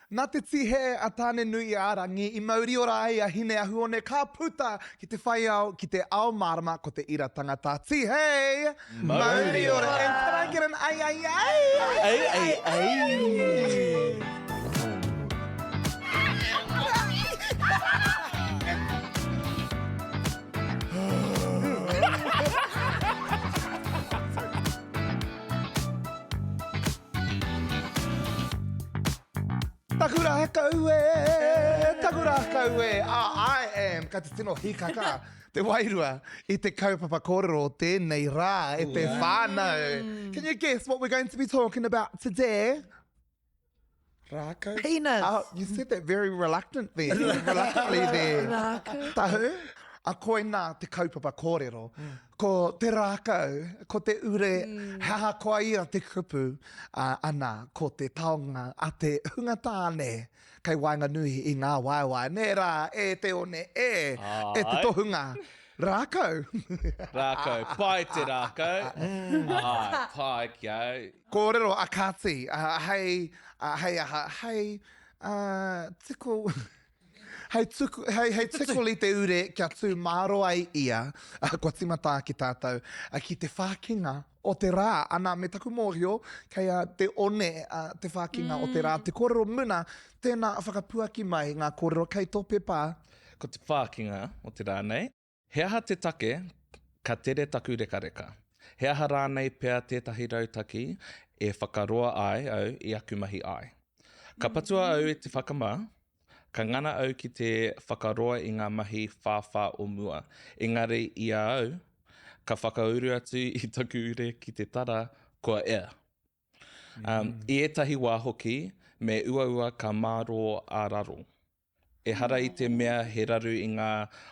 Nā te tihe a Tāne-nui-ā-rangi i mauri ora ai a Hine-ahu-one ka puta ki te whai ao, ki te ao mārama ko te ira tangata. Tihei! Mauri ora! And can I get an ai ai ai? Ai ai ai! Taku rākau e, taku rākau e, ah, I am, ka te tino hīkaka te wairua i te kaupapa kōrero o tēnei rā e te whānau. Can you guess what we're going to be talking about today? Rākau? Penis. Oh, you said that very reluctant there. Reluctantly there. Rākau. Tahu, a koinā te kaupapa kōrero. Ko te rākau, ko te ure, he aha koa ia te kupu, ā, ana, ko te taonga a te hunga tāne kei waenganui i ngā waewae. Nē rā, e te one, e, e te tohunga, rākau. Rākau, pai te rākau. Āe, pai ki au. Kōrero a Kāti, hei, hei aha, hei, ā, tiko, Hei tuku, hei, hei tikoli te ure kia tū māro ai ia, kua tīmata ake tātou ki te whākinga o te rā. Ana, me taku mōhio, kei a te one te whākinga o te rā, te kōrero muna, tēnā whakapuaki mai ngā kōrero kei tō pepa. Ko te whākinga o te rā nei, He aha te take ka tere taku rekareka? He aha rānei pea tētahi rautaki e whakaroa ai au i aku mahi ai? Ka patua au i te whakamā, ka ngana au ki te whakaroa i ngā mahi whāwhā o mua, engari i a au ka whakauru atu i taku ure ki te tara, kua ea. Um, I ētahi wā hoki, me uaua ka mārō a raro. Ehara i te mea he raru i ngā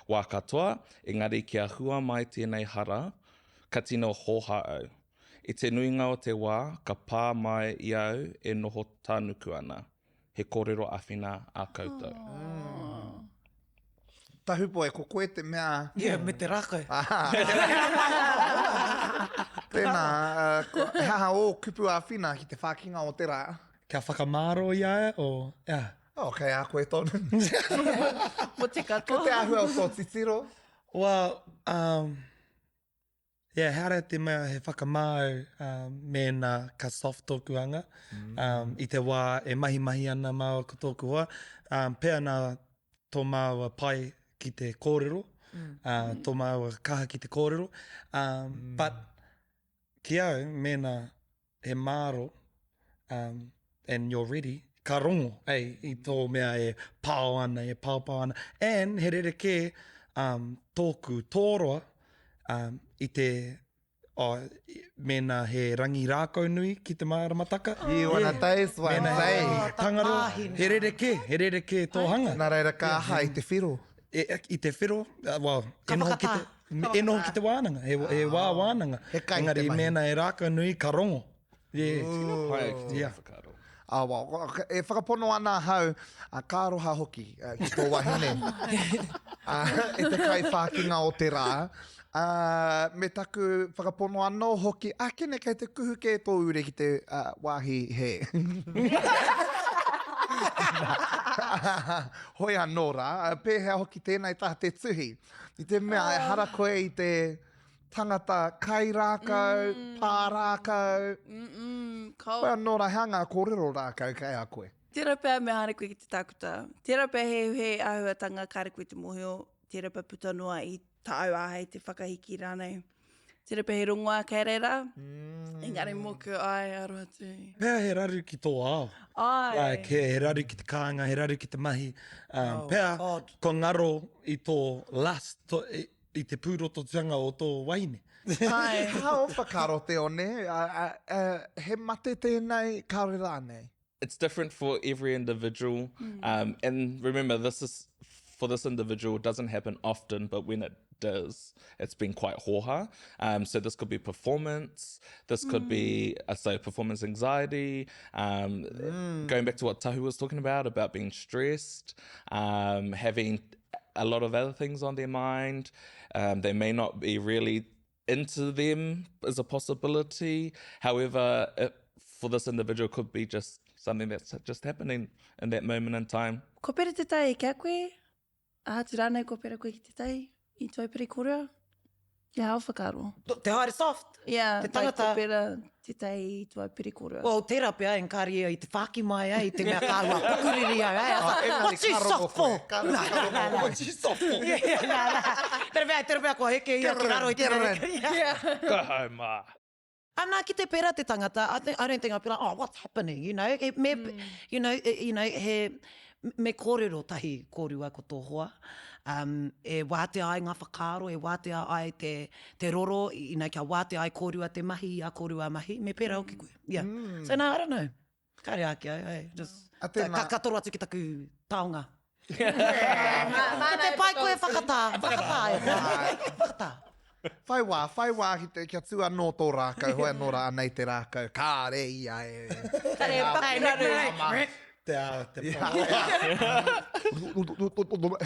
wā katoa, engari kia hua mai tēnei hara, ka tino hōhā au. I te nuinga o te wā, ka pā mai i a au e noho tānuku ana. He kōrero āwhina ā koutou. Tahupoe, ko koe te mea... Yeah, me te rākau. Tēnā, he aha ō kupu āwhina ki te whākinga o te rā? Kia whakamāro i a ia, or, yeah. Oh, kei a koe tonu. Mo te katoa. Ko te āhua o tō titiro. Well, um, yeah, ehara te mea he whakamā au um, mēnā ka soft tōku anga. Mm. Um, I te wā e mahimahi ana māua ko tōku hoa, um, pea nā tō māua pai ki te kōrero, mm. uh, tō māua kaha ki te kōrero. Um, mm. But ki au, mēnā he māro, um, and you're ready, ka rongo, ei, i tō mea e pao ana, e paopao ana. And he rerekē um, tōku tōroa um, i te, oh, mēnā he rangi rākau nui ki te māramataka. Oh. You wanna taste one, Mēnā he rangi tangaroa, he rerekē, he rerekē tō hanga. Nā reira ka aha i te whiro? E, i te whiro, uh, well, e noho ki te, e noho ki te wānanga, he, he wā wānanga. He kai te Engari mahi. mēnā e rākau nui, ka rongo. Yeah. Tino pai au ki tēnei Yeah. whakaaro. Ah, well, e whakapono ana ahau, ah, ka aroha hoki eh, ki tō wahine. Ah, e te kaiwhākinga o te rā. Ah, me taku whakapono anō hoki, ākene kei te kuhu kē tō ure ki te ah, wāhi hē. Hoi anō rā, pēhea hoki tēnei taha te tuhi? I te mea, ehara koe i te tangata kai rākau, mm. pā rākau. Mm -mm, kau. Hoi anō rā, hea ngā kōrero rākau kei a koe? Tērā pea me haere koe ki te tākuta. Tērā pea he, he āhuatanga kāre koe te mōhio, tērā pea puta noa i tāu āhei te whakahiki rānei. Tērā pea he rongoā kei reira, mm. engari mōku, ai, aroha atu. Pea he raru ki tō ao. Ai. Like, he, he raru ki te kāinga, he raru ki te mahi. Um, Oh, pea, God. kua ngaro i tō lust, tō, i, i te pūrototanga o tō wahine. Ai. He aha ō whakaaro te one? A, a, a, he mate tēnei, kāore rānei? It's different for every individual. Um, and remember, this is for this individual, it doesn't happen often, but when it does, it's been quite hōhā. Um, so this could be performance, this could be, uh, so performance anxiety, um, going back to what Tahu was talking about, about being stressed, um, having a lot of other things on their mind. Um, they may not be really into them is a possibility. However, it, for this individual, it could be just something that's just happening in that moment in time. Ko pera te tae ki a koe? Aha atu rānei ko pera koe ki te tae i toi pere kōrero? Ki hao whakaaro. Te haere soft. Yeah, te tangata. Like, ko pera te tae i toi pere kōrero. Well, tērā pea, engari ia i te whāki mai ai, i te mea ka āhua pukuriri au, eh? Oh, engari What you ka rongo soft for? koe, ka rongo, ka rongo koe. What you soft for? Yeah, yeah, nā, nā. Tērā pea, tērā pea kua heke ia ki raro i te Get her in, mea. get Go home, ma. Ana, ki te pērā te tangata, I, think, I don't think I'd be like, oh, what's happening, you know? He, me, mm. you know, you know, he, me kōrero tahi kōrua ko tō hoa. Um, e wātea ai ngā whakaaro, e wātea ai te, te roro, you know, kia wātea ai kōrua te mahi, a kōrua mahi, me pērā hoki koe. Yeah. Mm. So, no, I don't know. Kāre ake au, hey, just, A tēnā. ka, ka toro atu ki taku taonga. Ki te pai koe whakatā, whakatā e hoa, whakatā. Whai wā, whai wā ki te, kia tū anō tō rākau, hoi anō rā, anei te rākau, kāre ia e. Kāre e paku raru. Te ao, te pō.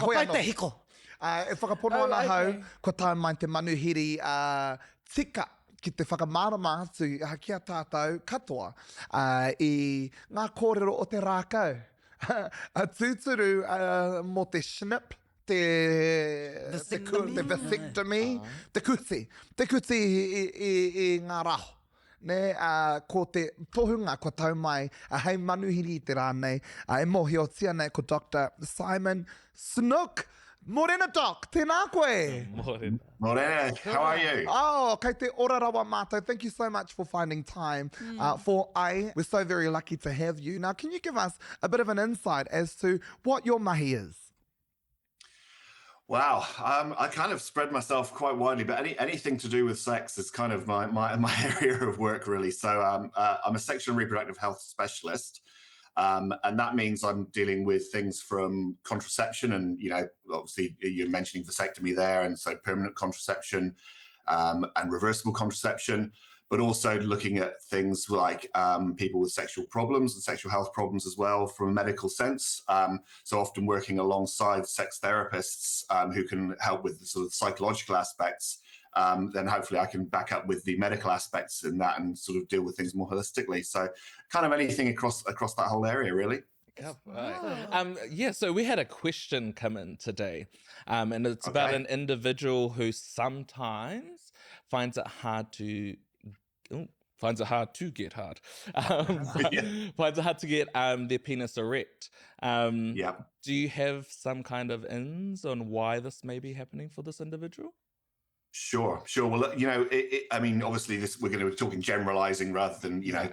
Hoi Pai anō. te hiko. E whakapono ana ahau, kua tae mai te manuhiri tika ki te whakamārama atu ki a tātou katoa i ngā kōrero o te rākau. Tūturu mō te snip, te vasectomy, vasectomy, te kuti, te kuti i ngā raho. Nē, ā, ko te tohunga kua tau mai hei manuhiri i te rā nei, ā, e mōhiotia nei ko Doctor Simon Snook. Morena Doc, tēnā koe! Morena. Morena, how are you? Oh, kei te ora rawa mātou. Thank you so much for finding time for ai. We're so very lucky to have you. Now, can you give us a bit of an insight as to what your mahi is? Wow, I kind of spread myself quite widely, but any, anything to do with sex is kind of my, my, my area of work, really. So I'm a sexual and reproductive health specialist. And that means I'm dealing with things from contraception and, you know, obviously you're mentioning vasectomy there, and so permanent contraception and reversible contraception, but also looking at things like people with sexual problems and sexual health problems as well from a medical sense. So often working alongside sex therapists who can help with the sort of psychological aspects, then hopefully I can back up with the medical aspects in that and sort of deal with things more holistically. So kind of anything across that whole area, really. Yeah, right. Yeah, so we had a question come in today, and it's about an individual who sometimes finds it hard to... Ooh, finds it hard to get hard. Finds it hard to get their penis erect. Do you have some kind of ins on why this may be happening for this individual? Sure, sure. Well, you know, I mean, obviously, this we're going to be talking generalizing rather than, you know,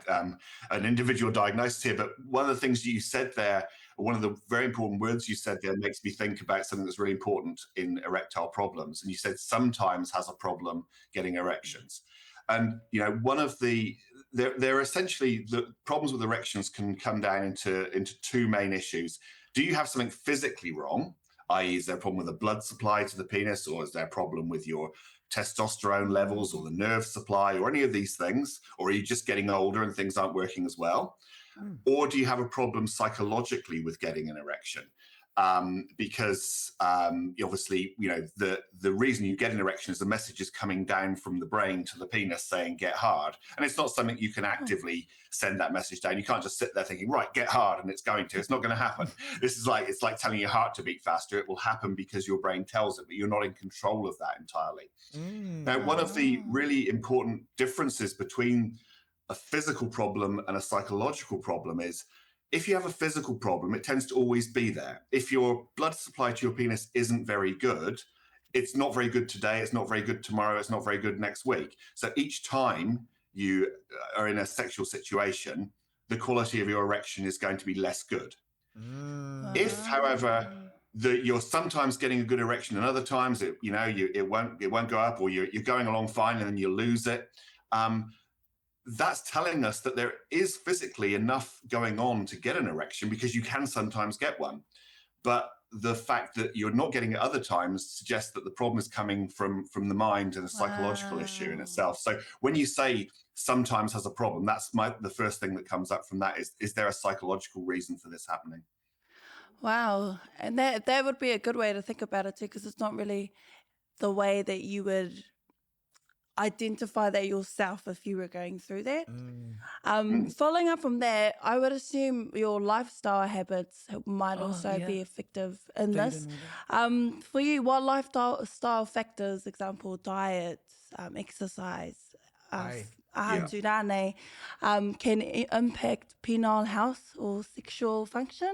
an individual diagnosis here. But one of the things you said there, one of the very important words you said there makes me think about something that's really important in erectile problems. And you said sometimes has a problem getting erections. And, you know, one of the, they're essentially, the problems with erections can come down into two main issues. Do you have something physically wrong? that is, is there a problem with the blood supply to the penis, or is there a problem with your testosterone levels or the nerve supply or any of these things? Or are you just getting older and things aren't working as well? Or do you have a problem psychologically with getting an erection? Because obviously, you know, the reason you get an erection is the message is coming down from the brain to the penis saying, get hard. And it's not something you can actively send that message down. You can't just sit there thinking, right, get hard, and it's going to. It's not going to happen. This is like, it's like telling your heart to beat faster. It will happen because your brain tells it, but you're not in control of that entirely. Now, one of the really important differences between a physical problem and a psychological problem is, if you have a physical problem, it tends to always be there. If your blood supply to your penis isn't very good, it's not very good today, it's not very good tomorrow, it's not very good next week. So each time you are in a sexual situation, the quality of your erection is going to be less good. If, however, you're sometimes getting a good erection and other times it won't go up, or you're going along fine and then you lose it. That's telling us that there is physically enough going on to get an erection, because you can sometimes get one. But the fact that you're not getting it other times suggests that the problem is coming from the mind and a psychological issue in itself. So when you say sometimes has a problem, that's the first thing that comes up from that is there a psychological reason for this happening? Wow. And that would be a good way to think about it too, because it's not really the way that you would... identify that yourself if you were going through that. Mm. Um, mm. Following up from that, I would assume your lifestyle habits might oh, also yeah. be effective in Food this. Um, for you, what lifestyle style factors, example, diet, um, exercise, uh, yeah. um, can impact penile health or sexual function?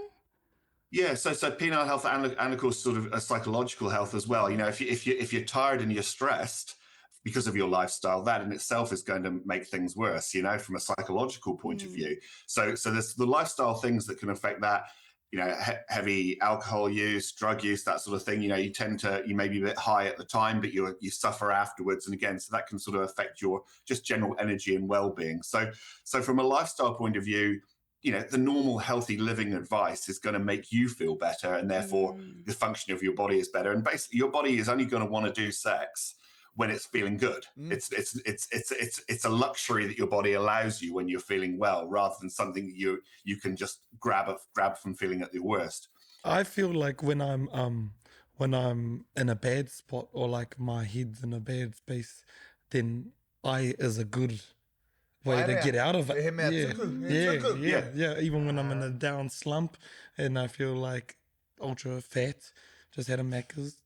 Yeah, so so penile health and, and of course sort of a psychological health as well. You know, if you if you if you're tired and you're stressed because of your lifestyle, that in itself is going to make things worse. You know, from a psychological point mm. of view. So so there's the lifestyle things that can affect that. You know, he- heavy alcohol use, drug use, that sort of thing. You know, you tend to you may be a bit high at the time, but you you suffer afterwards. And again, so that can sort of affect your just general energy and well-being. So so from a lifestyle point of view you know the normal healthy living advice is going to make you feel better and therefore mm. the function of your body is better and basically your body is only going to want to do sex when it's feeling good mm. it's it's it's it's it's it's a luxury that your body allows you when you're feeling well rather than something that you you can just grab a, grab from feeling at your worst i feel like when i'm um when i'm in a bad spot or like my head's in a bad space then i is a good way to get out of it. Yeah. Yeah, yeah, yeah. Even when I'm in a down slump and I feel like ultra fat, just had a Macca's,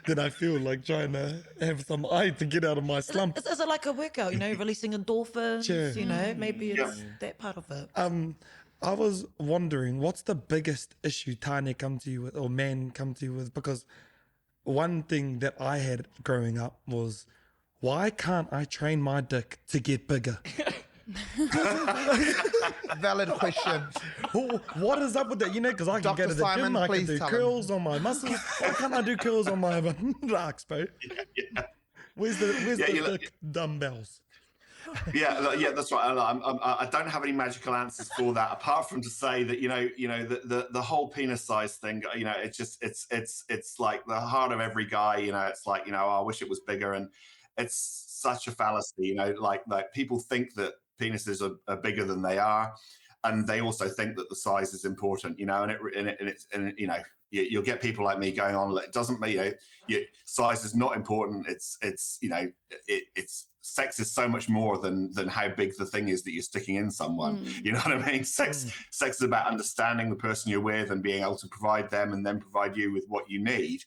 then I feel like trying to have some eye to get out of my slump. Is, is it like a workout, you know, releasing endorphins, yeah. you know, maybe it's yeah. that part of it. Um, I was wondering, what's the biggest issue Tane come to you with, or men come to you with? Because one thing that I had growing up was why can't I train my dick to get bigger? Valid question. What is up with that? You know, because I can Dr. go to the Simon, gym, I can do curls him. on my muscles. Why can't I do curls on my rocks, bro? Yeah, yeah. Where's the where's yeah, the dick dumbbells? yeah, yeah, that's right. I, I, I don't have any magical answers for that, apart from to say that you know, you know, the, the, the whole penis size thing. You know, it's just it's it's it's like the heart of every guy. You know, it's like you know, oh, I wish it was bigger, and it's such a fallacy. You know, like like people think that penises are, are bigger than they are, and they also think that the size is important. You know, and it and, it, and it's and you know you, you'll get people like me going on. It doesn't you know, your size is not important. It's it's you know it, it's sex is so much more than than how big the thing is that you're sticking in someone. Mm. You know what I mean? Sex mm. sex is about understanding the person you're with and being able to provide them and then provide you with what you need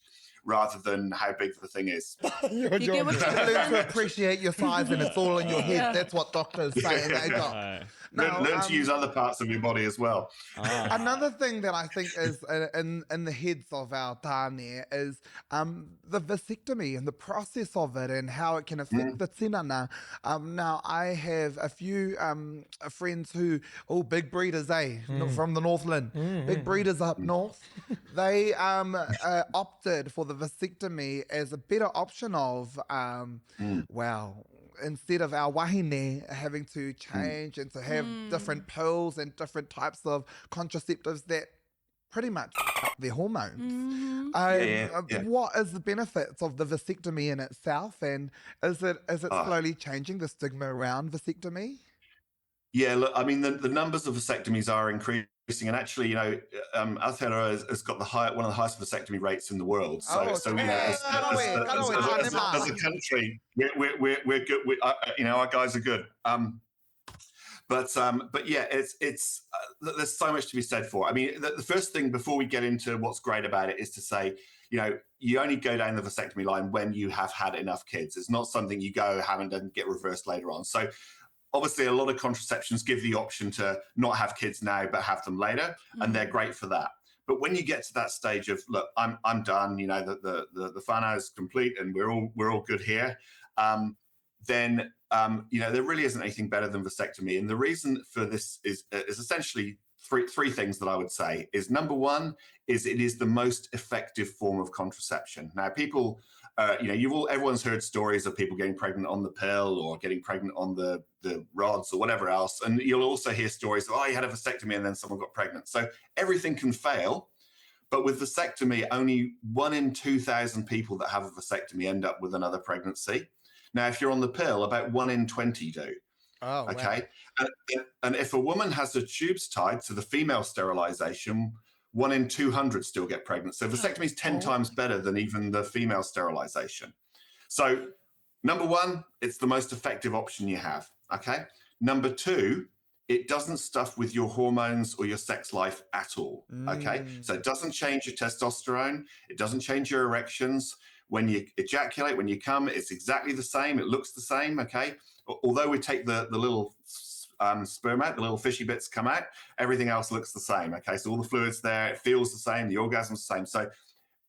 rather than how big the thing is. you learn to appreciate your size and it's all in your head. Yeah. That's what doctors say. They got. Now, learn, learn to use other parts of your body as well. Ah. Another thing that I think is in, in the heads of our tāne is um, the vasectomy and the process of it and how it can affect mm. the tinana. Um, now, I have a few um, friends who, oh, big breeders, eh? Mm. From the Northland. Mm. Big breeders up mm. north. They um, uh, opted for the vasectomy as a better option of, um, mm. well, instead of our wahine having to mm. change mm. and to have mm. different pills and different types of contraceptives that pretty much their hormones. Mm-hmm. Um, yeah, yeah, uh, yeah. What is the benefits of the vasectomy in itself, and is it is it uh, slowly changing the stigma around vasectomy? Yeah, look, I mean, the, the numbers of vasectomies are increasing, and actually, you know, um, Aotearoa has, has got the high, one of the highest vasectomy rates in the world. So, oh, so you know, as, as, as, as, a country, we're, we're, we're good. We, uh, you know, our guys are good. Um, but um, but yeah, it's it's uh, there's so much to be said for. It. I mean, the, the first thing before we get into what's great about it is to say, you know, you only go down the vasectomy line when you have had enough kids. It's not something you go have and then get reversed later on. So obviously a lot of contraceptions give the option to not have kids now but have them later mm-hmm. and they're great for that but when you get to that stage of look i'm i'm done you know the the the, the whānau is complete and we're all we're all good here um, then um, you know there really isn't anything better than vasectomy and the reason for this is is essentially three three things that I would say is number one is it is the most effective form of contraception. Now people uh, you know, you've all everyone's heard stories of people getting pregnant on the pill or getting pregnant on the the rods or whatever else, and you'll also hear stories of oh, you had a vasectomy and then someone got pregnant. So everything can fail, but with vasectomy, only one in 2,000 people that have a vasectomy end up with another pregnancy. Now, if you're on the pill, about one in 20 do. Oh, okay. Wow. And, and if a woman has her tubes tied to the female sterilization, one in 200 still get pregnant. So vasectomy is 10 oh. times better than even the female sterilization. So Number one, it's the most effective option you have. Okay. Number two, it doesn't stuff with your hormones or your sex life at all. Okay. So it doesn't change your testosterone. It doesn't change your erections. When you ejaculate, when you come, it's exactly the same. It looks the same. Okay. Although we take the, the little um, sperm out, the little fishy bits come out, everything else looks the same. Okay. So all the fluid's there, it feels the same, the orgasm's the same. So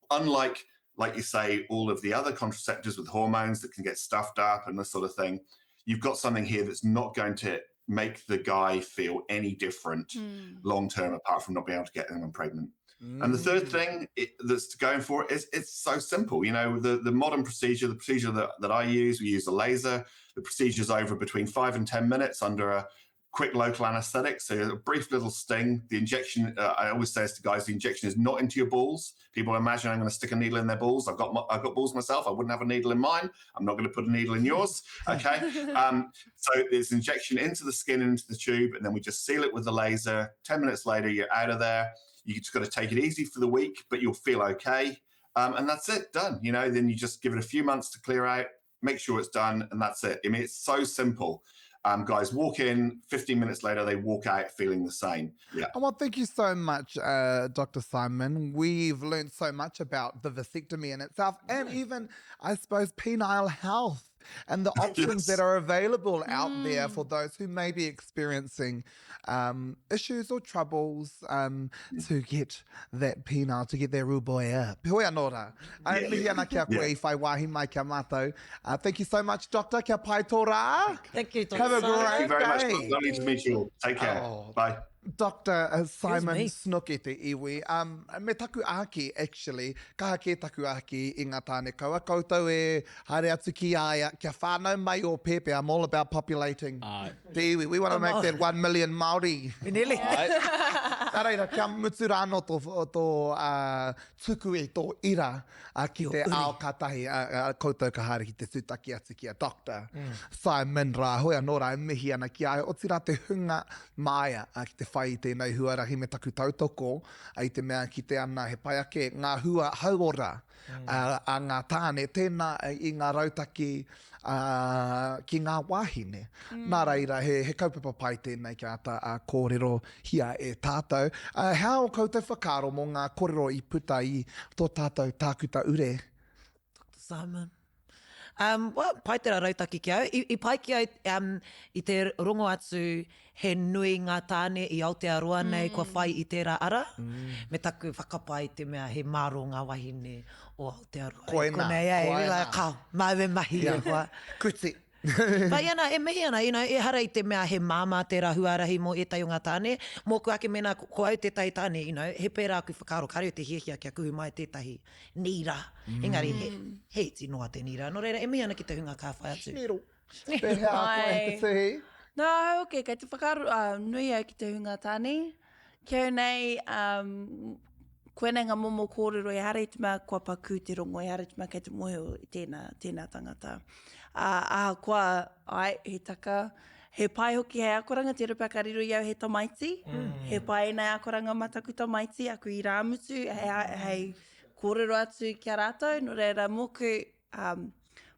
unlike, like you say, all of the other contraceptives with hormones that can get stuffed up and this sort of thing, you've got something here that's not going to make the guy feel any different long term, apart from not being able to get anyone pregnant. And the third thing it, that's going for it is it's so simple. You know, the, the modern procedure, the procedure that, that I use, we use a laser. The procedure's over between five and 10 minutes under a quick local anesthetic. So a brief little sting. The injection, uh, I always say this to guys, the injection is not into your balls. People imagine I'm going to stick a needle in their balls. I've got my, I've got balls myself. I wouldn't have a needle in mine. I'm not going to put a needle in yours. Okay. Um, so it's injection into the skin, into the tube, and then we just seal it with the laser. 10 minutes later, you're out of there. You just got to take it easy for the week, but you'll feel okay. Um, and that's it, done. You know, then you just give it a few months to clear out, make sure it's done, and that's it. I mean, it's so simple. Um, guys walk in, 15 minutes later, they walk out feeling the same. Yeah. Oh, well, thank you so much, uh, Dr. Simon. We've learned so much about the vasectomy in itself and even, I suppose, penile health and the options yes. that are available out mm. there for those who may be experiencing um, issues or troubles um, to get that penile, to get their real boy up. Hoi anō rā. Ai yeah. mihi ana kia koe yeah. i whai wāhi mai kia mātou. Uh, thank you so much, Doctor. Kia pai tō rā. Thank you, Dr. Have a great Thank you very day. much. Lovely to meet you all. Take care. Oh. Bye. Dr. Uh, Simon Snook e te iwi. Um, me taku āki, actually, kaha kē taku āki i ngā tāne kaua. Koutou e haere atu ki a ia, kia whānau mai o pēpē. I'm all about populating Ai. te iwi. We want to make that 1 million Māori. We nearly. Ai. Nā reira, kia mutu rānō tō, tō uh, tuku i tō ira uh, ki te ao ka tahi, uh, uh, koutou ka haere ki te tūtaki atu ki a Doctor mm. Simon rā, hoi anō rā e mihi ana ki a ia, otirā te hunga māia uh, ki te whai i tēnei huarahi me taku tautoko uh, i te mea ki te ana he pai ake ngā hua hauora mm. uh, a ngā tāne, tēnā i ngā rautaki uh, ki ngā wāhine. Mm. Nā reira, he, he kaupapa pai tēnei kia āta uh, kōrerohia e tātou. Uh, hea o koutou whakaaro mō ngā kōrero i puta i tō tātou tākuta ure? Dr. Simon. Um, well, pai tērā rautaki ki au. I, i pai ki au um, i te rongo atu he nui ngā tāne i Aotearoa nei mm. kua whai i tērā ara, mm. me taku whakapae i te mea he māro ngā wahine o Aotearoa. Koina, Konei, ei, koina. Like, kao, māu e mahi yeah. e hoa. Kuti. But yeah, na, e mihi ana, you know, ehara i te mea he māmā tērā huarahi mō ētahi o ngā tāne. Mōku ake mēnā ko au tētahi tāne, you know, he pērā aku whakaaro, kāre au te hiahia kia kuhu mai tētahi nīra. Engari, he, he iti noa te nīra. Nō reira, e mihi ana ki te hunga ka whai atu. Nīro. Pēhea koe te tuhi? Nā, au, okay, kei te whakaaro uh, nui au ki te hunga tāne. Ki au nei, um, koinei ngā momo kōrero ehara i te mea kua pakū te rongo, ehara i te mea kei te mōhio i tēnā, tēnā tangata. Ā, ahakoa, ai, he taka, he pai hoki hei akoranga, tērā pea ka riro i au he tamaiti, mm. he pai ēnei akoranga mā taku tamaiti, aku irāmutu, hei, hei kōrero atu ki a rātou, nō reira mōku, um,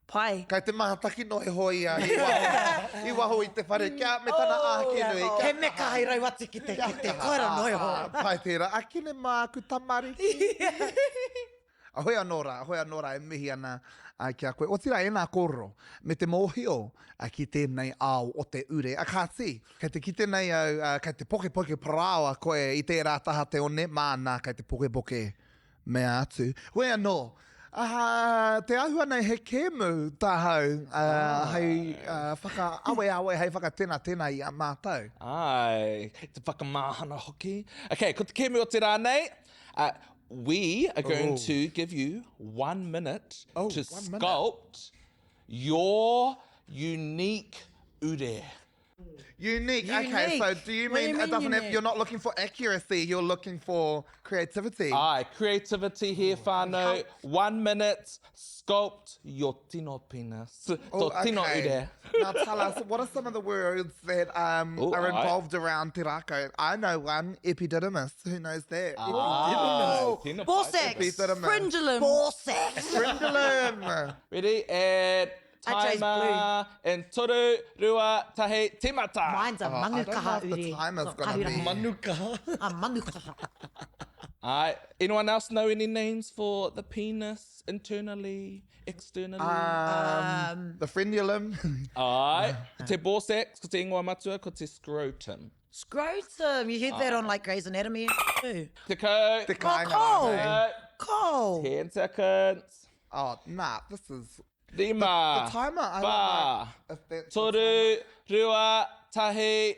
pai. Kei te mātaki noa iho ia i waho, i waho i te whare, kia, me tana oh, āke nui. Kia He meka hei rau atu ki te kete, koira noa iho. Pai tērā, akine māku tamariki. Hoi anō rā, hoi anō rā e mihi ana ki a koe. Otirā ēnā kōrero, me te mōhio ki tēnei ao o te ure. A kāti, kei te kite nei au, kei te pokepoke parāoa koe i tērā taha te one, māna kei te pokepoke mea atu. Hoi anō, aha, te āhua nei he kēmu tāhau uh, hei uh, whakaaweawe, hei whakatenatena i a mātou. Ai, te whakamāhana hoki. Okay, ko te kēmu o te rā nei, uh, we are going oh. to give you one minute oh, to one minute. sculpt your unique ure. Unique. Unique. Okay, so do you mean, do you mean it doesn't have, you're not looking for accuracy, you're looking for creativity? Aye, creativity here, whānau. One minute, sculpt your tino penis. Oh, Tō tino okay. ure. Now tell us, what are some of the words that um, Ooh, are aye. involved around te rākau? I know one, epididymis. Who knows that? Ah, tino Ball pai. sacks. Epididymis. Fringulum. Ball sacks. Fringulum. Ready, and Ajay's Timer in toru, rua, tahi, timata! Mine's a Oh, I mangu don't know kaha if the ure. timer's Not gonna be- kahurangi. Manu kaha. A manu kaha. Alright, anyone else know any names for the penis internally, externally? Um, the frenulum. Alright, te ball sack, ko te ingoa matua, ko te scrotum. Scrotum. You heard that on like Grey's Anatomy. Too. Te kau, Te Oh, kāinga Cole. rānei. Cole. 10 seconds. Oh, nah, this is... Rima, The timer, I don't whā, know if that's the toru, rua, tahi.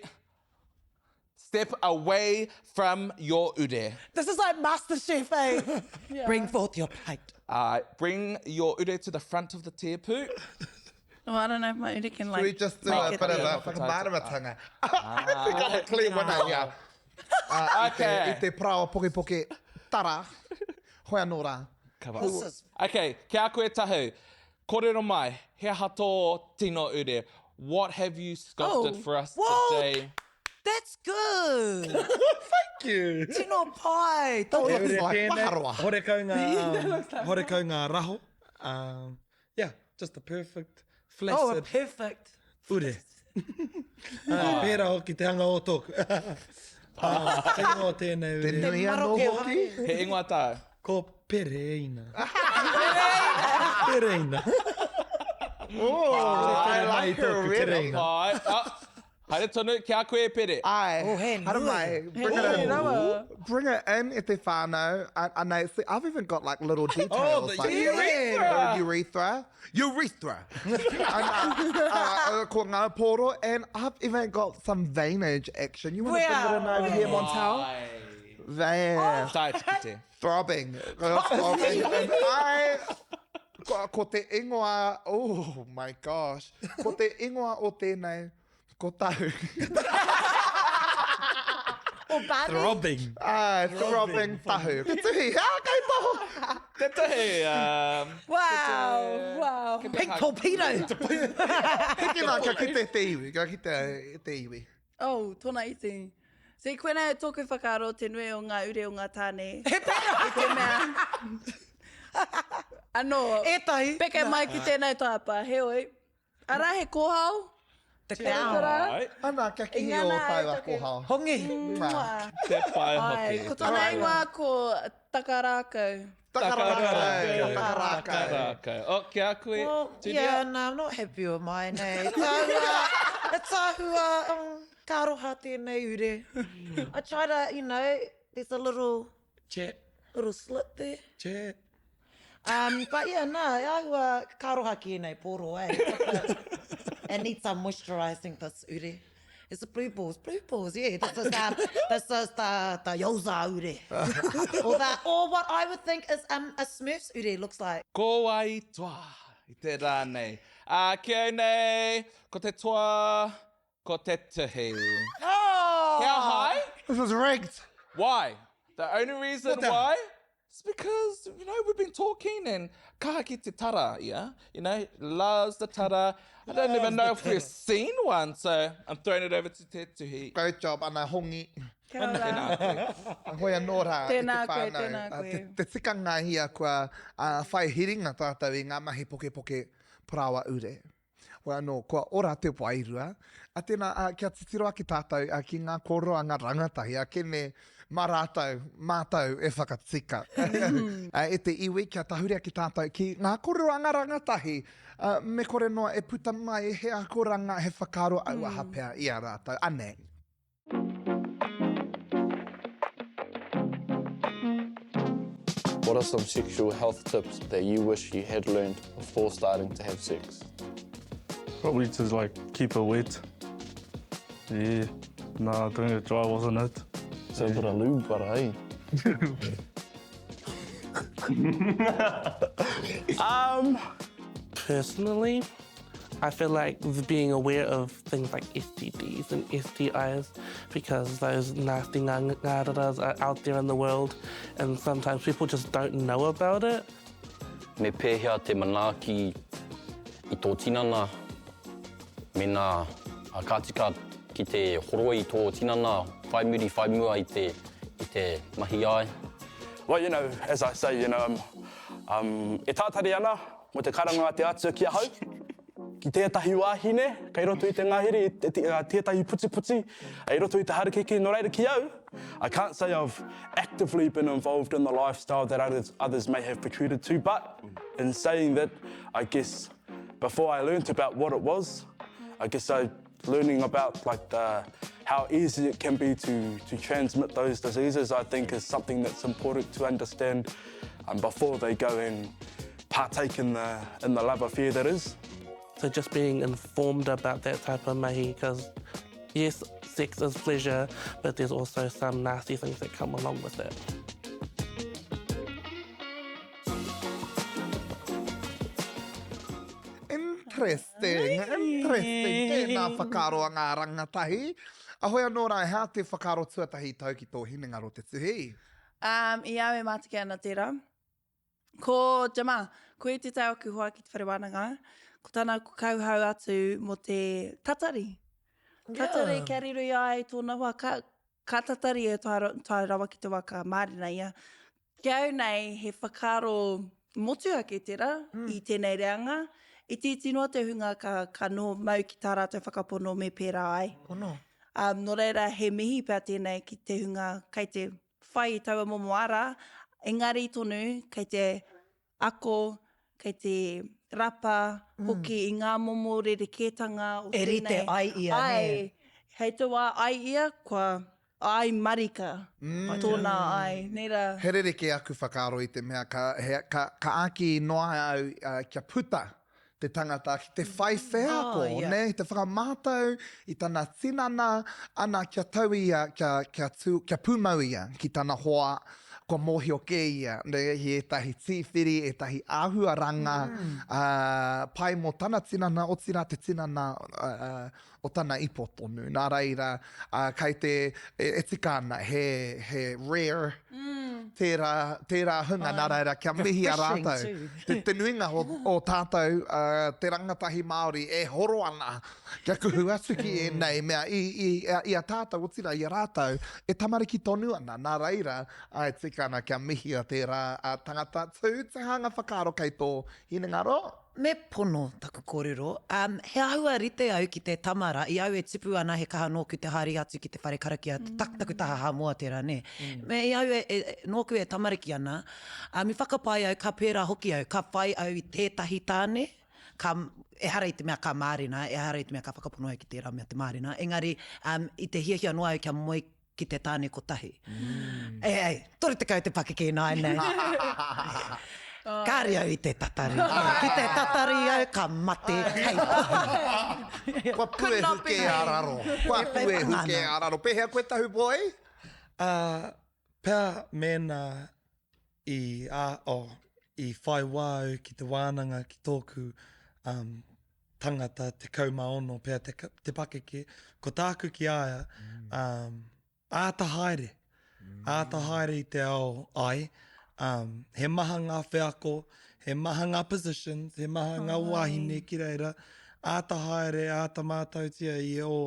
Step away from your ure. This is like MasterChef, eh? Bring forth your plate. Alright, bring your ure to the front of the teapu. Oh, I don't know if my ure can like Should we just do make a it bit of there. a whakamāramatanga? I think I'm a clear winner here. Uh, Okay. I te, i te paraoa pokepoke tara. Hoi anō rā. Come on. This is Okay, kia koe tahu. Kōrero mai, he aha tō tino ure? What have you sculpted Oh. for us Whoa. today? That's good. Thank you. Tino pai. That He looks ure like tēnei, waharoa. Horekau ngā, horekau ngā raho. Yeah, just the perfect Oh, flaccid perfect. ure. Pērā hoki te hanga o tōku. Te ingoa o tēnei Te ure. nui anō maroke hoki. He ingoa tāu? Ko Pereina. Pereina. Oh, I like her already. Ai, ah, haere tonu, kia koe e Pere. Ai, Oh, he haere nui. mai, bring it in. Bring it in e te whānau. And see, I've even got like little details. Oh, the like, urethra. The urethra. Urethra. and, ko ngā poro, and I've even got some veinage action. You want to bring it in over here, Montel? There. Tae te kite. Throbbing. Throbbing. I, ko, ko te ingoa, oh my gosh. Ko te ingoa o tēnei, ko tahu. O Barney. Throbbing. Ah, throbbing tahu. Te tuhi, ah, kei tahu. Te tuhi. Wow, wow. Pink torpedo. Hiki nā, kia kite te iwi, kia kite te iwi. Oh, tōna iti. See, koinā e tōku whakaaro te nui o ngā ure o ngā tāne. He pērā! I te mea. Anō. Ētahi. Peke mai ki tēnei tāpa, heoi. Arā he kōhao. Te kao. Ai, Ana, kia kihi o Ingana, taua toke. kōhao. Hongi. te pai Ai, hoki. ko tōna ingoa ko Takarākau. Takarākau. Takarākau. Takarākau. Oh, kia koe. Well, Turia. yeah, no, I'm not happy with mine, eh. It's ahua, it's ahua, ka aroha tēnei ure. I try to, you know, there's a little, Chat, little slit there. chat. But yeah, no, ahua, ka aroha ki ēnei poro, eh. It needs some moisturising, this ure. It's the blue balls, blue balls, yeah. This is, this is the, the Yoza ure. Or, the, or what I would think is a Smurfs ure looks like. Ko wai toa i te rā nei. Ā, ki au nei, ko te toa, ko te tuhi. Oh! Kia hai? This is rigged. Why? The only reason why is because, you know, we've been talking and kaha ki te tara, yeah? You know, loves the tara. I don't even know if we've seen one, so I'm throwing it over to Te Tuhi. Great job, ana hongi. Kia ora. Tēnā koe. Hoi anō rā i te Tēnā koe, whānau. tēnā koe. Te, te tikanga hia kua whai hiringa tātou i ngā mahi pokepoke paraoa ure. Hoi anō, kua ora te wairua. A tēnā, kia titiro ake tātou ki ngā kōrero a ngā rangatahi, a kene mā rātou, mātou e whakatika. E te iwi, kia tahuri ake tātou ki ngā kōrero a ngā rangatahi, me kore noa e puta mai he akoranga, he whakaaro auaha pea i a rātou. Anei. What are some sexual health tips that you wish you had learned before starting to have sex? Probably to like keep it wet. Yeah. Nah, doing it dry wasn't it. So a bit of lube, but hey. Personally, I feel like being aware of things like STDs and STIs, because those nasty ngāraras are out there in the world and sometimes people just don't know about it. Me pēhea te manaaki i tō tinana, mena ka tika ki te horoi i tō tinana, whai muri, whai mua i te, i te mahi ai. Well, you know, as I say, you know, um, e tātari ana mo te karanga a te Atua ki ahau. ki tētahi wāhine kei roto i te ngahere, i tētahi putiputi, i roto i te harakeke, nō reira ki au, I can't say I've actively been involved in the lifestyle that others, others may have protruded to, but in saying that, I guess before I learnt about what it was, I guess I learning about like the how easy it can be to, to transmit those diseases, I think is something that's important to understand um, before they go and partake in the, in the love affair that is. So just being informed about that type of mahi, because yes, sex is pleasure, but there's also some nasty things that come along with it. Interesting, interesting. Tēnā whakaaro a ngā rangatahi. Ahoi anō rā, he aha te whakaaro tuatahi i tau ki tō hinengaro te tuhi? Um, I au e mātike ana tērā. Ko Jama, koe te tau aku hoa ki te whare wānanga, ko tana kauhau atu mō te tatari. Tatari yeah. kia riro i a ia tōna hoa, ka, ka tatari e tae rawa ki te wā ka mārena ia. Ki au nei, he whakaaro motuhake tērā mm. i tēnei reanga. Itiiti noa te hunga ka, ka noho mau ki tā rātou whakapono me pērā ai. Pono. Um, nō reira, he mihi pea tēnei ki te hunga kei te whai i taua momo ara, engari tonu kei te ako, kei te rapa hoki i ngā momo rerekētanga o tēnei. E rite ai ia, nē? Ai, hei te wā ai ia, kua ai marika tōna ai, nē rā? He rerekē aku whakaaro i te mea ka, he, ka, ka āki noa au kia puta te tangata ki te whai wheako, oh, yeah. ne, te whakamātau i tana tinana, ana kia tau ia, kia, kia, tū, kia pūmau ia ki tana hoa, kua mōhio kē ia, ne, i ētahi tīwhiri, ētahi āhuaranga, mm. uh, pai mō tana tinana, otirā te tinana uh, o tana ipo tonu. Nā reira, uh, kei te, e, e tika ana, he, he rare mm. tērā, tērā hunga, nā reira, kia mihia rātou. Te, te nuinga o, o tātou, uh, te rangatahi Māori, e horo ana kia kuhu atu ki mm. ēnei mea, i, i, i a tātou, otirā, i a rātou, e tamariki tonu ana. Nā reira, ai tika ana kia mihia tērā uh, tangata. Tū, te hanga whakaaro kei tō hinengaro. Me pono taku kōrero, um, he āhua rite au ki te tama rā, i au e tupu ana he kaha nōku te haere atu ki te whare karakia, mm. tak, taku taha Hāmoa tērā, nē. Mm. Me i au e, e, nōku e tamariki ana, um, i whakapae au ka pērā hoki au, ka whai au i tētahi tāne, ka, ehara i te mea ka mārena, ehara i te mea ka whakapono au ki tērā mea te mārena, engari um, i te hiahia noa au kia moe ki te tāne kotahi. Mm. E, ei, 30 te pakeke ināianei. Kāre au i te tatari. Ki te tatari au, ka mate hei pahi. Kua puehu kē a raro. Kua puehu kē a raro. Pēhea koe tahu boy? Uh, pea mēnā i, uh, oh, i whai wā au ki te wānanga ki tōku um, tangata 16 pea te, te pakeke, ko tāku ki a ia, um, āta haere, āta haere i te ao ai, um, he maha ngā wheako, he maha ngā positions, he maha ngā wāhine ki reira, āta haere, āta mātautia i ō,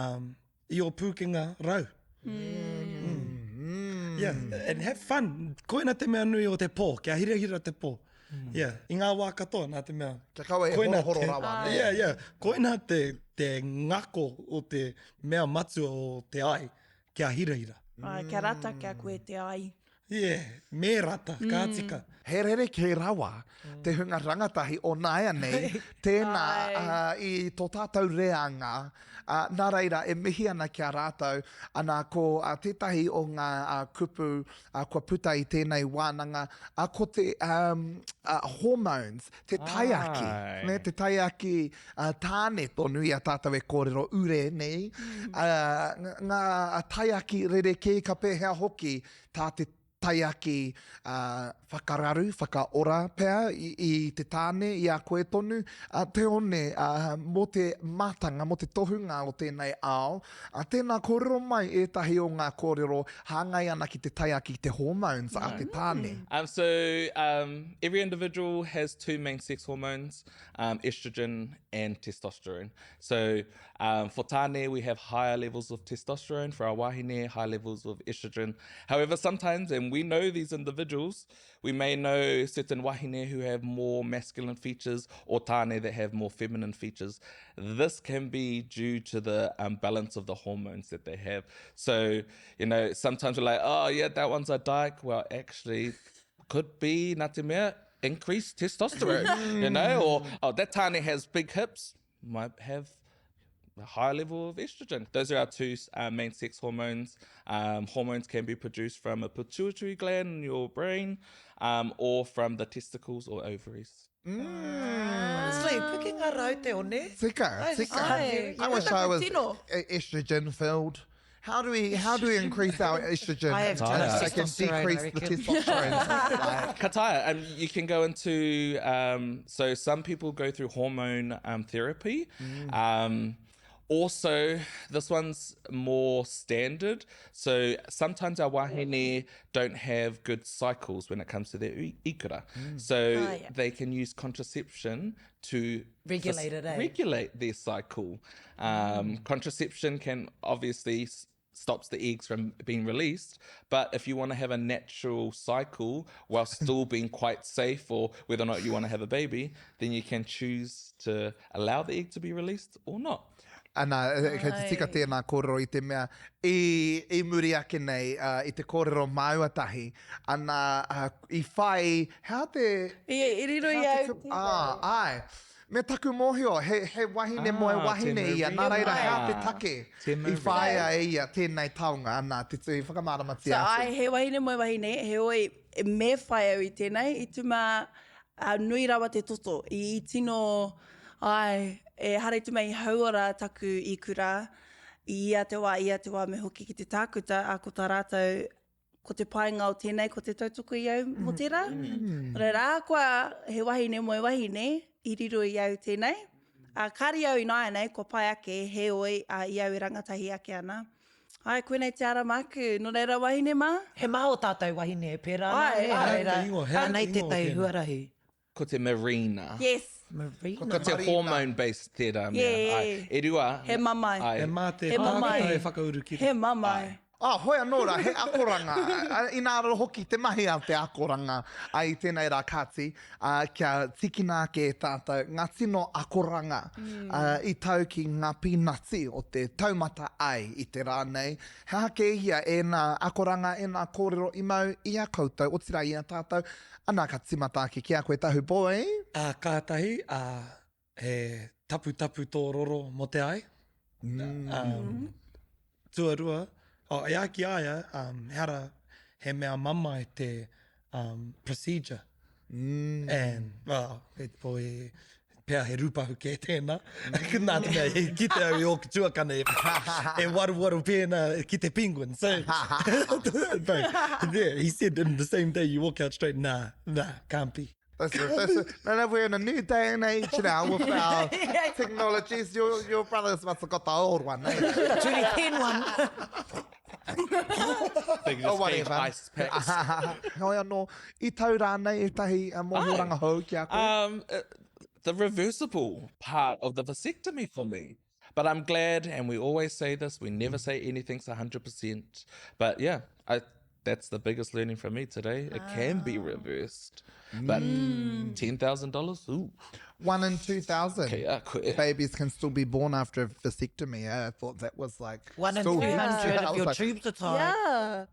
um, i ō pūkenga rau. Mm. Mm. Yeah, and have fun. Koina te mea nui o te pō, kia hirahira te pō. Mm. Yeah, i ngā wā katoa, nā te mea. Kia kaua e horohoro rawa. Yeah, yeah. Koina te, te ngako o te mea matua o te ai, kia hirahira. Ai, kia rata kia koe te ai. Yeah, me rata, ka mm. tika. He rerekē rawa te hunga rangatahi o nāianei, tēnā uh, i tō tātou reanga. Uh, nā reira, e mihi ana ki a rātou, ana ko uh, tētahi o ngā uh, kupu uh, kua puta i tēnei wānanga, uh, ko te um, uh, hormones, te taiaki, ne, te taiaki uh, tāne tonu i a tātou e kōrero ure nei, mm. uh, ngā taiaki rerekē ka pēhea hoki tā te taiaki uh, whakararu, whakaora pea i, i te tāne, i a koe tonu, uh, te one uh, mō te mātanga, mō te tohunga o tēnei ao. Uh, tēnā kōrero mai ētahi o ngā kōrero hāngai ana ki te taiaki, te hormones a te tāne. Um, so, um, every individual has two main sex hormones, um, estrogen and testosterone. So, Um, for tāne, we have higher levels of testosterone. For our wahine, high levels of estrogen. However, sometimes, and And we know these individuals. We may know certain wahine who have more masculine features or tāne that have more feminine features. This can be due to the um, balance of the hormones that they have. So, you know, sometimes we're like, oh, yeah, that one's a dyke. Well, actually, could be nā te mea, increased testosterone, you know, or oh, that tāne has big hips, might have a high level of estrogen. Those are our two uh, main sex hormones. Um, hormones can be produced from a pituitary gland in your brain um, or from the testicles or ovaries. Mm. Honestly, pukenga rau te one. Tika, tika. I wish I was estrogen filled. How do we how do we increase our estrogen? I have too much I can testosterone, I decrease the testosterone. like, Kataya, um, you can go into um, so some people go through hormone um, therapy. Mm. Um, also, this one's more standard. So sometimes our wahine don't have good cycles when it comes to their ikura. Mm. So oh, yeah. they can use contraception to regulate it, eh? regulate their cycle. Um, mm. Contraception can obviously stops the eggs from being released. But if you want to have a natural cycle while still being quite safe, or whether or not you want to have a baby, then you can choose to allow the egg to be released or not. Ana, kei te tika tēnā kōrero i te mea, i, i muri ake nei, uh, i te kōrero māua tahi, ana, uh, i whai, hea te... I, i riro i au. Ah, ai. Me taku mōhio, he, he wahine ah, moe wahine ia, nā reira hea te take i whāia e ia tēnei taonga, ana, te tuhi whakamāramatia atu. So, ai, he wahine moe wahine, heoi, me whai au i tēnei, i tuma uh, nui rawa te toto, i, i tino, ai, e hare te mea i hauora taku ikura, i ia te wā, ia te wā me hoki ki te tākuta, a ko tā rātou ko te painga o tēnei, ko te tautoko i au mō tērā. Mm. Reira, ahakoa he wahine moe wahine, i riro i au tēnei. A, kāri au ināianei, kua pai ake, heoi, a, i au e rangatahi ake ana. Ai, koinei te ara māku. Nō reira, wahine mā? He maha o tātou wahine e pērā ana, Ai, nē? ai. Reira, anei tētahi huarahi. Ko te Mirena. Yes. Mirena. Ko te hormone based tērā mea. Yeah. Ai. E rua. He mamae. Ai. E mā te He mamae. tākuta e whakauru kiri. He mamae. Ah, hoi anō rā, he akoranga. Inā rā hoki te mahi a te akoranga i tēnei rā kāti, kia tīkina ake e tātou ngā tino akoranga i tau ki ngā pīnati o te taumata ai i te rā nei. He aha kē ia ēnā akoranga, ēnā kōrero i mau i a koutou, otirā i a tātou, Ana, ka timata ake ki a koe Tahu Boy. Ā, kātahi, ā, he taputapu tō roro mō te ai. Mm. Tuarua, oh, e ai ki a ia, um, ehara he mea mamae te um, procedure. Mm. And, well, e, boy, Pea he rūpahu kē tēnā. Mm. Nā te mea, he kite au i ōku tuakana e, e waruwaru pēnā ki te penguin. So, but, yeah, he said in the same day you walk out straight, nah, nah, can't be. That's it, that's it. No, no, we're in a new day and age now with our technologies. Your, your brothers must have got the old one, eh? 2010 one. They just oh, gave ice packs. Heoi anō, i tau rānei ētahi uh, mōhioranga hou ki a koe? Um, uh, the reversible part of the vasectomy for me. But I'm glad, and we always say this, we never say anything's 100%. But yeah, I, that's the biggest learning for me today. It can be ah. reversed. But mm. $10,000? Ooh. One in 2,000 okay, yeah, babies can still be born after a vasectomy. I thought that was like... One in 300 if your like, tubes are tied. Yeah.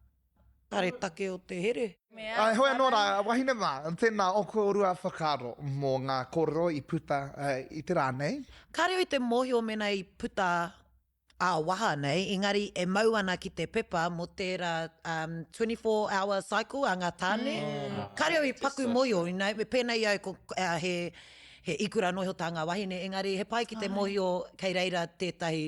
Tare take o te here. Ai, hoi anō rā, wahine mā, tēnā o kōrua whakaaro mō ngā kōrero i puta i te rā nei. Kāre i te mōhio mēnā i puta ā-waha nei, engari e mau ana ki te pepa mō tērā um, 24 hour cycle a ngā tāne. Mm. Kāre au i paku mōhio, you know, me pēnei au ko, uh, he, he ikura noa iho tā ngā wahine, engari he pai ki te mōhio kei reira tētahi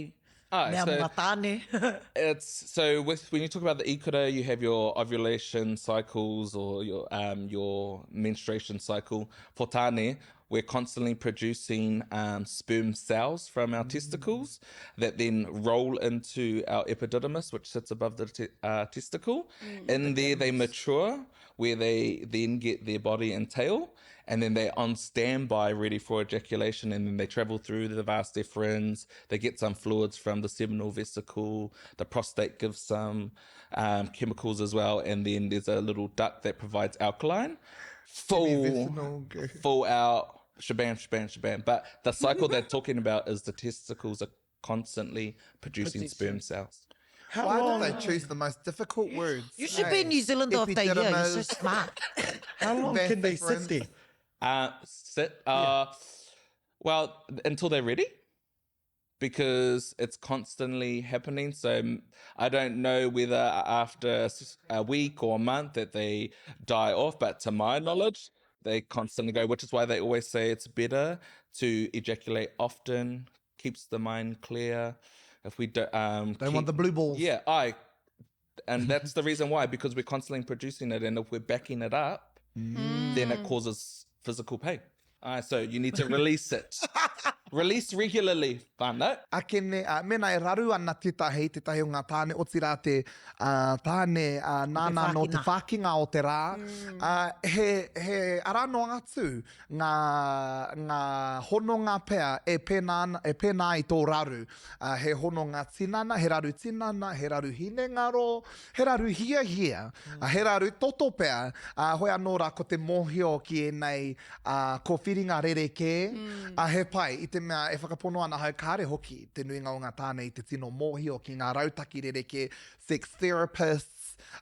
Ah, mea so mō ngā tāne. it's so with when you talk about the ikura, you have your ovulation cycles or your um, your menstruation cycle. For tāne, we're constantly producing um, sperm cells from our mm. testicles that then roll into our epididymis, which sits above the te- uh, testicle. Mm. In there, they mature, where they then get their body and tail. And then they're on standby ready for ejaculation and then they travel through the vas deferens. They get some fluids from the seminal vesicle. The prostate gives some um, chemicals as well. And then there's a little duct that provides alkaline. Full, full out, shabam, shabam, shabam. But the cycle they're talking about is the testicles are constantly producing sperm cells. How Why long? did they choose the most difficult words? You should be New Zealander of the year. You're so smart. How long can they sit there? Uh, sit? Uh, yeah. Well, until they're ready because it's constantly happening. So I don't know whether after a week or a month that they die off, but to my knowledge, they constantly go, which is why they always say it's better to ejaculate often, keeps the mind clear. If we don't, um, don't keep, want the blue balls. Yeah, I, and that's the reason why because we're constantly producing it, and if we're backing it up, mm. then it causes physical pain. Uh, so you need to release it. release regularly, whānau. Akene, uh, mena e raru ana tētahi, tētahi o ngā tāne, otirā te uh, tāne uh, nāna nō te whākinga o te rā, mm. uh, he, he ara noa atu ngā, ngā hononga pea e pēnā, e pēnā i tō raru. Uh, he hononga tinana, he raru tinana, he raru hinengaro, he raru hiahia, mm. uh, he raru toto pea. Uh, hoi anō rā ko te mōhio ki ēnei uh, kōwhiringa rerekē, mm. uh, he pai i te mea e whakapono ana hau kāre hoki te nuinga o ngā tāne i te tino mōhio ki ngā rautaki rerekē, sex therapists,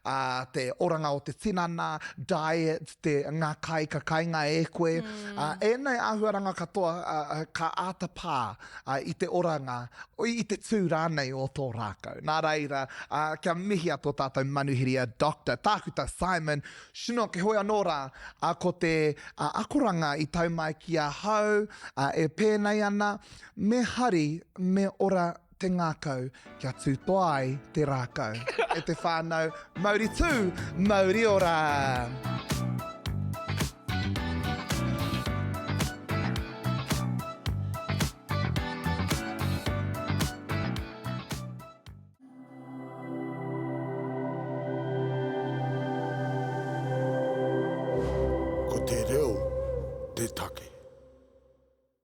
ā, te oranga o te tinana, diet, te, ngā kai ka kainga e koe. Mm. Ā, ēnei āhuaranga katoa ā, ka āta pā ā, i te oranga, i te tū rānei o tō rākau. Nā reira, ā, kia mihia tō tātou manuhiri a Doctor Tākuta Simon Schnook, heoi anō rā, ā, ko te ā, akoranga i tau mai ki ahau, ā, e pēnei ana, me hari, me ora te ngākau kia tū toa ai te rākau. E te whānau, mauri tū, mauri ora! Ko te reo te take.